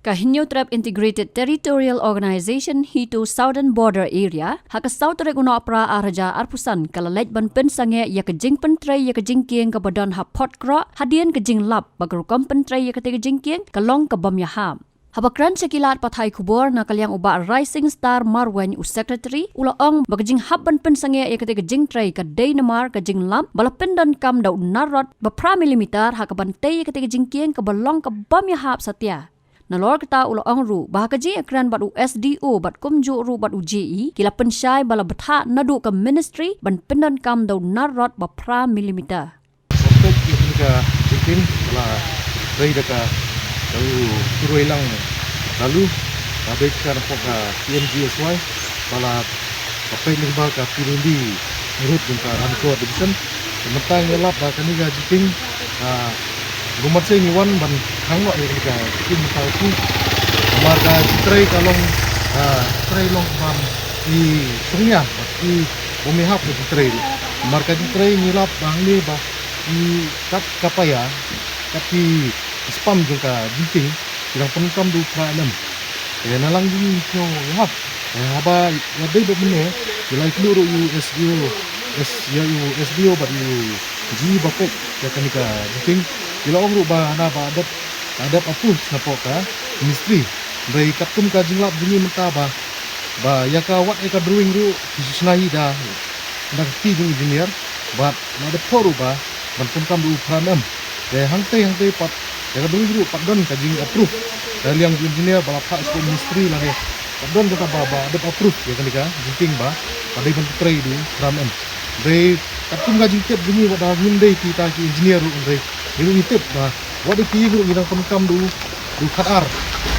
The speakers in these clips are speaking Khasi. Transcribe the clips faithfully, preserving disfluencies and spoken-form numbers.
Ka Hynñiewtrep Integrated Territorial Organization HITO Southern Border Area, ha ka saw tarik u Nohprah arhajar arphew san ka la leit ban pynsangeh ïa ka jingpyntrei ïa ka jingkieng kaba don ha Photkroh, hadien ka jinglap ba ka rukom pyntrei ïa katei ka jingkieng ka long ka bym ïahap. Haba kren sha ki lad pathai khubor na ka liang u Bah Rising Star Marwein, u Secretary, u la ong ba ka jinghap ban pynsangeh ïa katei ka jingtrei ka dei namar ka jinglap ba la pyndonkam da u narrot ba phra millimeter ha kaban tei ïa katei ka jingkieng kaba long ka bym ïahap satia. Nalor kata u la ong ruh ba ha ka jingïakren bad u SDO bad kumjuh ruh bad u JE, ki la pynshai ba la bthah naduh ka Ministry ban pyndonkam da u narrot ba phra millimeter. Peit ïa kane ka jingkieng ba la trei da ka, da u Kyrwai Lang Lalu, ba dei ka na pok ka PMGSY, ba la, ba peit lyngba ka PWD, ngi ruh jong ka Ranikor Division. Te mynta ngi lap ba kane ka jingkieng, ah, ruh mynta ngi wan ban khang noh ïa kane ka jingkieng mynta ruh. Namar ka jingtrei ka long, ah, trei long bam i sngewbha, bad i bym ïahap ka jingtrei ruh. Namar ka jingtrei ngi lap ba hangne ba i kat ka paia, kat ki spam jong ka jingkieng, ki dang pyndonkam da u phra mm. Te na lang jong ngi ngi sngew ïahap. Te haba ïadei bad mynne, ngi la ïakynduh ruh ïa u SDO, S, ïa u SDO bad ïa u JE ba peit ïa kane ka jingkieng. Ki la ong ruh ba hana ba dep, ba dep approve na pok ka Ministry. Hynrei katkum ka jinglap jong ngi mynta ba, ba ïa ka wat ïa ka drawing ruh ki shu shna hi da, da ka kti jong engineer, bad la dep thoh ruh ba ban pyndonkam da u phra mm. Te hangtei hangtei pat ïa ka drawing ruh pat don ka jingapprove da liang jong engineer ba la phah sha Ministry lane pat don kata ba, ba dep approve ïa kane ka jingkieng ba, ba dei ban trei da u phra mm. Hynrei katkum ka jingtip jong ngi wat da ngim dei kita ki engineer ruh, hynrei ngi ruh ngi tip ba wat da ki ïing ruh ngi dang pyndonkam da u, da u khatar,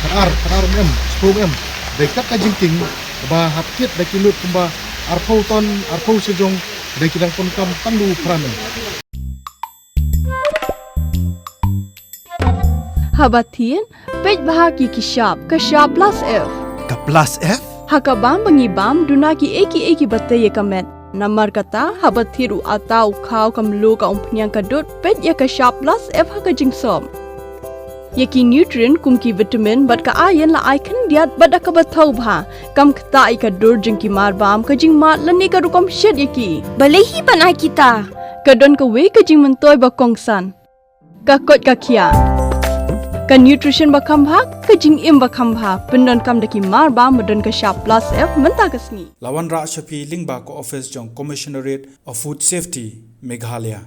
khatar, khatar mm, shiphew mm. Dei kat ka jingkieng ba hap kit da ki lut kumba arphew ton, arphew shajong, dei ki dang pyndonkam tang da u phra mm. Haba thied, peit bha ki ki shap, ka shap plus F. Ka plus F? Ha ka bam ba ngi bam, duna ki ei ki ei ki ba tei ïa ka met. Namar kata, haba thied u atta, u khaw, ka mluh, ka umphniang, ka dud, peit ïa ka shap plus F ha ka jingsop. Ïa ki nutrient kum ki vitamin bad ka iron la ai khyndiat bad da kaba thaw bha. Kam ktah ïa ka dur jong ki mar bam, ka jingmad lane ka rukom shet ïa ki. Balei hi ban ai kita? Ka don kawei ka jingmyntoi ba kongsan. Ka koit ka khiah. Ka nutrition ba kham bha, ka jingim ba kham bha. Pyndonkam da ki mar bam ba don ka shap plus F mynta ka sngi. La wanrah sha phi lyngba ka office jong Commissionerate of Food Safety, Meghalaya.